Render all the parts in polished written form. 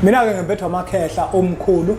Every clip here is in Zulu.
Mina-ke ngembethwa amakhehla omkhulu,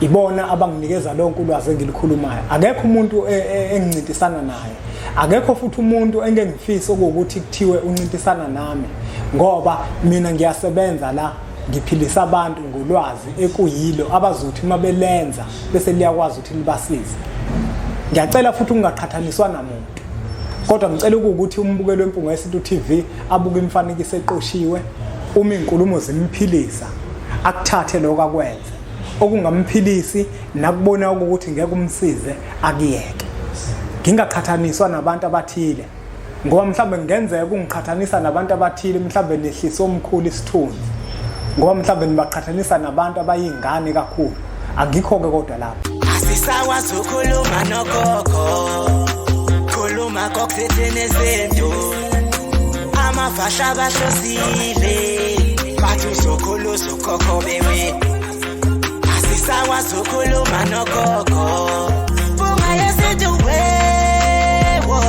ibona abanginikeza lonke ulwazi engilikhulumayo. Akekho umuntu engincintisana naye, akekho futhi umuntu engeke ngifise okuwukuthi kuthiwe uncintisana nami, ngoba mina ngiyasebenza la, ngiphilisa abantu ngolwazi ekuyilo abazothi uma belenza bese liyakwazi ukuthi libasize. Ngiyacela futhi ukungaqhathaniswa namuntu, kodwa ngicela ukuthi umbukeli weMpunga Yesintu TV abuke imifanekiso eqoshiwe. Uma iy'nkulumo zimphilisa, akuthathe lokho akwenze, okungamphilisi nakubona ukuthi ngeke umsize akuyeke. Ngingaqhathaniswa nabantu abathile, ngoba mhlawumbe kungenzeka ukungiqhathanisa nabantu abathile mhlawumbe nehlisa omkhulu isithunzi, ngoba mhlawumbe nibaqhathanisa nabantu abayingane kakhulu. Angikho-ke kodwa lapho. Asisakwazi ukukhuluma nogogo, khuluma kokuthetheni ezinto, amavasha abahlosile, bathi uzokhula uzokhokho bewe. Asisakwazi ukukhuluma nogogo, Mpunga Yesintu wewo.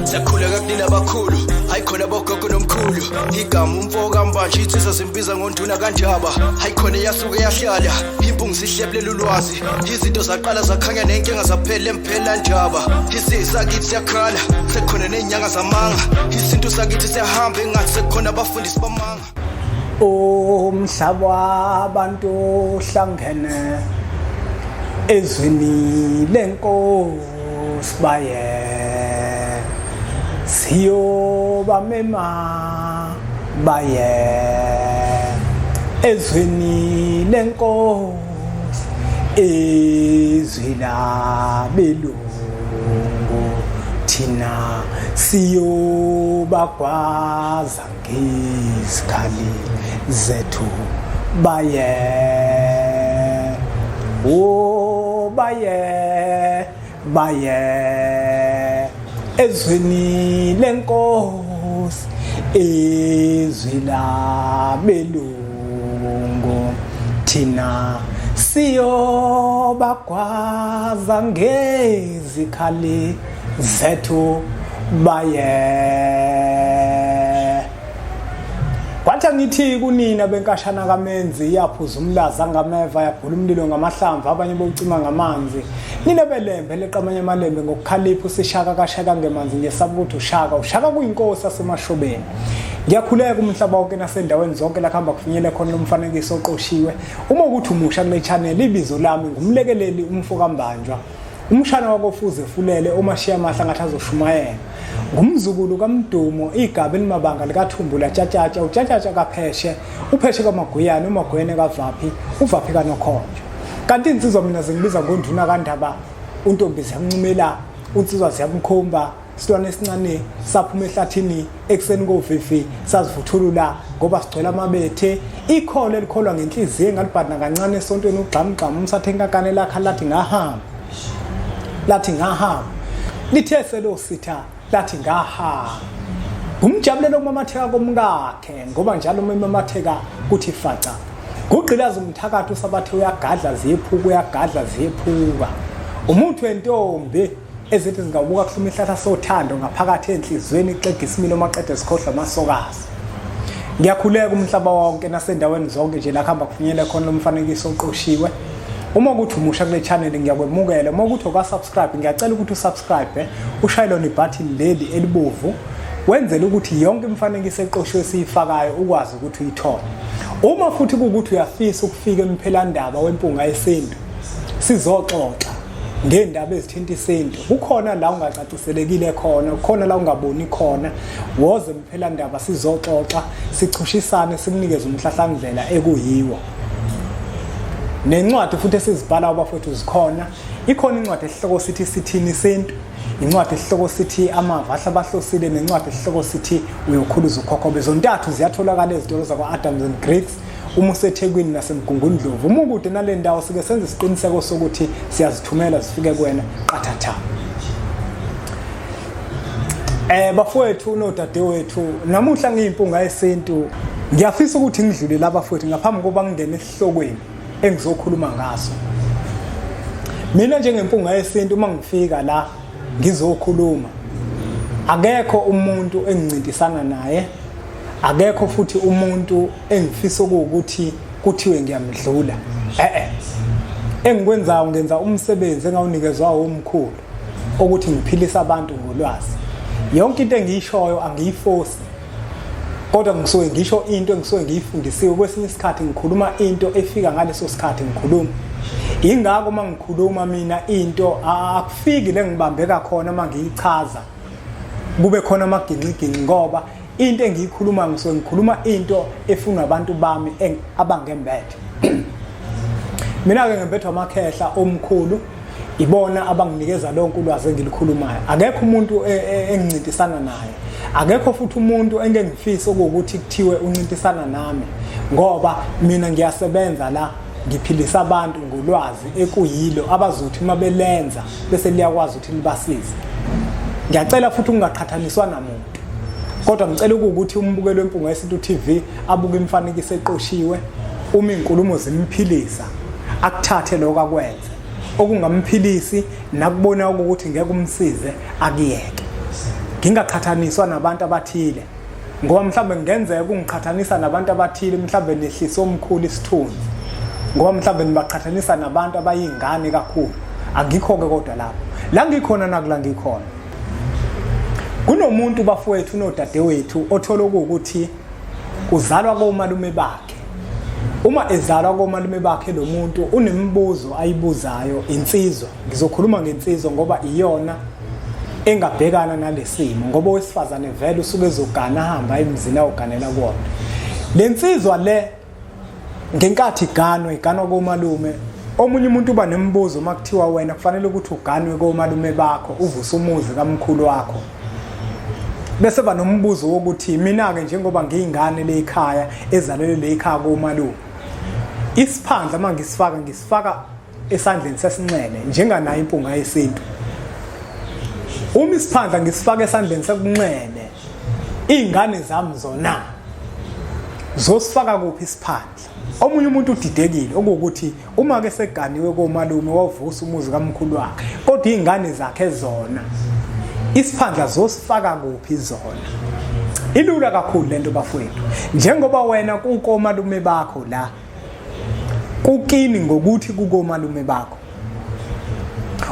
Siyakhuleka kunina abakhulu, hayi khona bogogo nomkhulu. Igama umfo kaMbanje, insizwa zimbiza ngonduna kaNdaba. Hayi khona iyasuke yahlala impungu, sihlebulela ulwazi. Izinto zaqala zakhanya nenkinga zaphela emphela ndaba. Isisakithi siyakhala, sekukhona ney'nyanga zamanga. Isintu sakithi siyahamba engathi sekukhona abafundisi bamanga. Umhlaba wabantu uhlangene ezwini lenkosi, baye siyobamema, baye ezwini lenkosi, izwi labelungu thina siyobagwaza ngezikhali zethu, baye o baye, baye ezweni lenkosi, izwi labelungu thina siyobagwaza ngezikhali zethu, baye. Kwathi angithi kunina benkashana kaMenzi, iyaphuza umlaza ngameva, yabhula umlilo ngamahlamvu, abanye bowucima ngamanzi. Nina belembe leqamanye amalembe ngokukhalipha, usishaka kashaka ngemanzi, ngiyesaba ukuthi ushaka ushaka kuyinkosi asemashobeni. Ngiyakhuleka umhlaba wonke nasendaweni zonke la kuhamba kufinyele khona lo mfanekiso oqoshiwe. Uma ukuthi umusha kule channel, ibizo lami ngumlekeleli umfo kaMbanjwa, umshana wakofuze fulele omashiya amahla ngathi azoshumayela, ngumzukulu kaMdumo, igaba elimabanga likaThumbu latshatshatsha, utshatshatsha kaPheshe, uPheshe kaMaguyane, uMaguyane kaVaphi, uVaphi kaNokhonjo. Kanti insizwa mina zingibiza ngonduna kaNdaba, untombi ziyamncumela, unsizwa ziyamkhomba. Silwane esincane saphuma ehlathini ekuseni kovivi, sazivuthulula ngoba sigcwele amabethe. Ikholo elikholwa ngenhliziyo engalibhadi nakancane esontweni, ugxamugxamu umsathe inkankane lakha lathi ngahamba, lathi ngahamba, lithe selositha lathi ngahamba. Ngumjabulelo ukumamatheka komkakhe, ngoba njalo uma emamatheka kuthi faca. Kugqilaza umthakathi usabathe, uyagadla ziyephuka, uyagadla ziyephuka. Umuthi wentombi ezithi zingabuka kuhluma ihlahla sothando ngaphakathi enhliziyweni, ixega isimilo maqede sikhohlwa amasokazi. Ngiyakhuleka umhlaba wonke nasendaweni zonke nje la kuhamba kufinyele khona lo mfanekiso oqoshiwe. Uma ukuthi umusha kule channel, ngiyakwemukela. Uma ukuthi awuka-subscribe, ngiyacela ukuthi usubscribe, ushaye lona ibhathini leli elibovu, wenzele ukuthi yonke imifanekiso eqoshiwe esiyifakayo ukwazi ukuthi uyithole. Uma futhi kuwukuthi uyafisa ukufika emphelandaba weMpunga Yesintu, sizoxoxa ngendaba ezithinta isintu, kukhona la ungacaciselekile khona, kukhona la ungaboni khona, woze emphelandaba sizoxoxa, sichushisane, sikunikeze umhlahlandlela ekuyiwo. Nencwadi futhi esizibhala abafowethu zikhona. Ikhona incwadi esihloko sithi Sithini Isintu, incwadi esihloko sithi Amava Ahlabahlosile, nencwadi esihloko sithi Uyokhuluza Ukhokhobe. Zontathu ziyatholakala ezitolo zakwa-Adams and Griggs uma useThekwini naseMgungundlovu. Uma ukude nale ndawo, sike senze isiqiniseko sokuthi siyazithumela zifike kuwena qathatha. Bafowethu nodadewethu, namuhla ngiyiMpunga Yesintu ngiyafisa ukuthi ngidlule la bafowethu ngaphambi kokuba ngingene esihlokweni engizokhuluma ngaso. Mina njengeMpunga Yesintu, uma ngifika la ngizokhuluma, akekho umuntu engincintisana naye. Akekho futhi umuntu engifisa ukuthi kuthiwe ngiyamdlula. Eh. Engikwenzayo ngenza umsebenzi engawunikezwa omkhulu ukuthi ngiphilise abantu ngolwazi. Yonke into engiyishoyo angiyifosi. Kodwa ngisuke ngisho into engisuke ngiyifundisiwe kwesinye isikhathi ngikhuluma into efika ngaleso sikhathi ngikhuluma. Ingakho uma ngikhuluma mina into akufiki le ngibambeka khona uma ngiyichaza. Kube khona amaginxiginxi ngoba into engiyikhuluma ngisuke ngikhuluma into efunwa abantu bami abangembethe. Mina-ke ngembethwa amakhehla omkhulu ibona abanginikeza lonke ulwazi engilikhulumayo. Akekho umuntu e, e, engincintisana naye. Akekho futhi umuntu engeke ngifise ukuthi kuthiwe uncintisana nami ngoba mina ngiyasebenza la ngiphilisa abantu ngolwazi ekuyilo abazothi uma belenza bese liyakwazi ukuthi libasize. Ngiyacela futhi ukungaqhathaniswa namuntu. Kodwa ngicela ukuthi umbukeli weMpunga Yesintu TV abuke imifanekiso eqoshiwe uma izinkulumo zimphilisa akuthathe lokho akwenze okungamphilisi nakubona ukuthi ngeke umsize akuyeke. Ngingaqhathaniswa nabantu abathile ngoba mhlawumbe kungenzeka ukungiqhathanisa nabantu abathile mhlawumbe nehlise omkhulu isithunzi ngoba mhlawumbe nibaqhathanisa nabantu abayingane kakhulu. Angikho-ke kodwa lapho la ngikhona nakula ngikhona. Kunomuntu bafowethu nodadewethu othola ukuthi uzalwa komalume bakhe. Uma ezalwa komalume bakhe lo muntu unemibuzo ayibuzayo insizwa. Ngizokhuluma ngensizwa ngoba iyona engabhekana nalesimo ngoba owesifazane vele usuke ezogana ahamba emzini ayoganela kuwona. Le nsizwa le ngenkathi iganwa iganwa komalume omunye umuntu uba nemibuzo uma kuthiwa wena kufanele ukuthi uganwe komalume bakho uvuse umuzi kamkhulu wakho bese ba nombuzo wokuthi mina-ke njengoba ngiyingane leyikhaya ezalelwe leyikhaya komalume isiphandla uma ngisifaka ngisifaka esandleni sesinxele njenganayo impunga yesintu uma isiphandla ngisifaka esandleni sekunxele iy'ngane zami zona zosifaka kuphi isiphandla omunye umuntu udidekile okuwukuthi uma ke seganiwe komalume wavusa umuzi kamkhulu wakhe kodwa iy'ngane zakhe zona isiphandla zosifaka kuphi zona ilula kakhulu lento bafowethu njengoba wena kukomalume bakho la kukini ngokuthi kukomalume bakho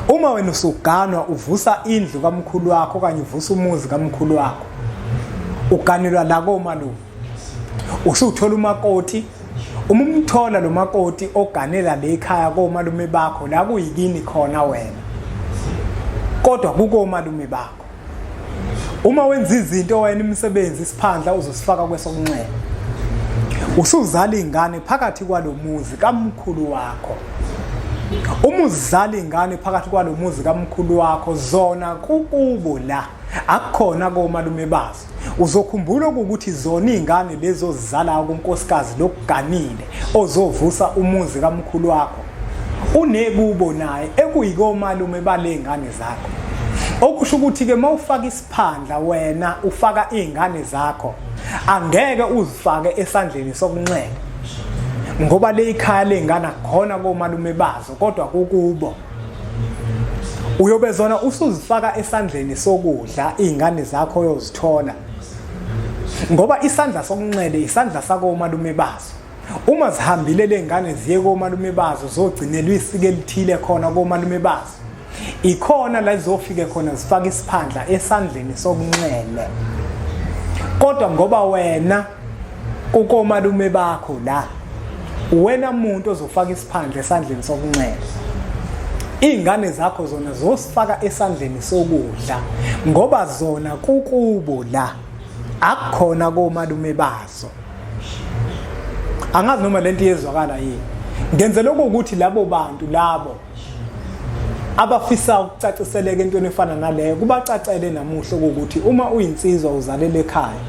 uma wena usuganwa uvusa indlu kamkhulu wakho okanye uvusa umuzi kamkhulu wakho uganelwa la komalume usuthola umakoti uma umthola lo makoti oganela le ekhaya komalume bakho la kuyikini khona wena kodwa kukomalume bakho Uma wenza izinto wena imisebenzi isiphandla uzosifaka kwesokunxele. Usuzala ingane phakathi kwalomuzi kamkhulu wakho. Uma uzala ingane phakathi kwalomuzi kamkhulu wakho zona kukubo la akukhona komalume bazo. Uzokhumbula ukuthi zona izingane lezo zizalayo kunkosikazi lokuganile ozovusa umuzi kamkhulu wakho. Unekubo naye ekuyikomalume balengane zakho. Okusho ukuthi ke mawufaka isiphandla wena ufaka izingane zakho angeke uzifake esandleni sokunxele ngoba le ikhaya lengane akukhona komalume bazo kodwa kukubo. Uyobe zona usuzifaka esandleni sokudla izingane zakho oyozithola ngoba isandla sokunxele isandla sakomalume bazo. Uma zihambile ley'ngane ziye komalume bazo zogcinelwa isiko elithile khona komalume bazo ikhona la zizofike khona zifake isiphandla esandleni sokunxele kodwa ngoba wena kukomalume bakho la uwena muntu ozofaka isiphandla esandleni sokunxele iy'ngane zakho zona zosifaka esandleni sokudla ngoba zona kukubo la akukhona komalume bazo Angazi noma lento iyezwakala yini. Ngenze lokho ukuthi labo bantu labo abafisa ukucaciseleka entweni efana naleyo kubacacele namuhla ukuthi uma uyinsizwa uzalela ekhaya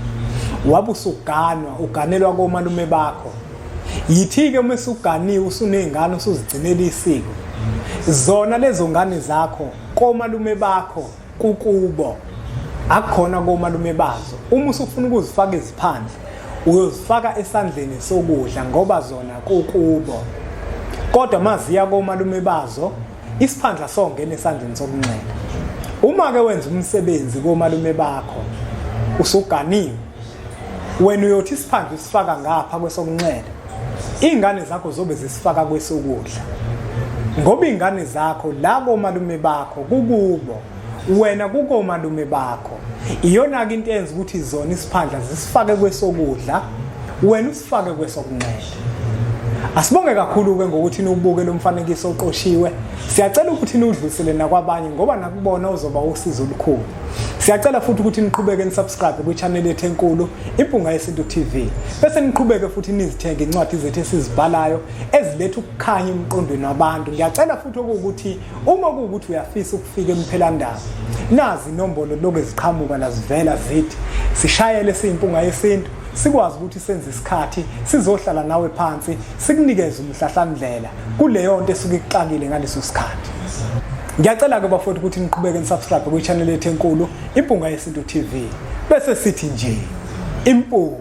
wabe usuganwa uganelwa komalume bakho yithi-ke uma esuganiwe usuney'ngane usuzigcinela isiko zona lezo ngane zakho komalume bakho kukubo akukhona komalume bazo uma usufuna ukuzifaka iziphandla uyozifaka esandleni sokudla ngoba zona kukubo kodwa maziya komalume bazo isiphandla songena esandleni sokunxele uma ke wenza umsebenzi komalume bakho usuganiwe Wena uyothi isiphandla usifaka ngapha kwesokunxele, iy'ngane zakho zobe zisifaka kwesokudla, ngoba iy'ngane zakho la komalume bakho kukubo, wena kukomalume bakho. Iyona-ke into eyenza ukuthi zona isiphandla zisifake kwesokudla, wena usifake kwesokunxele. Asibonge kakhulu-ke ngokuthi niwubuke lo mfanekiso oqoshiwe. Siyacela ukuthi niwudlulisele nakwabanye ngoba nakubona uzoba usizo olukhulu. Siyacela futhi ukuthi niqhubeke nisubscribe kwi-channel yethu enkulu Impunga Yesintu TV. Bese niqhubeke futhi nizithenge incwadi zethu esizibhalayo eziletha ukukhanya emqondweni wabantu. Ngiyacela futhi okuwukuthi uma kuwukuthi uyafisa ukufika emphelandaba, nazi inombolo lokhu eziqhamuka la zivela zithi sishayele siyiMpunga Yesintu sikwazi ukuthi senze isikhathi sizohlala nawe phansi sikunikeze umhlahlandlela kuleyo nto esuke ikuxakile ngaleso sikhathi. Ngiyacela-ke bafowethu ukuthi niqhubeke nisubscribe kwi-channel yethu enkulu Impunga Yesintu TV. Bese sithi nje impunga.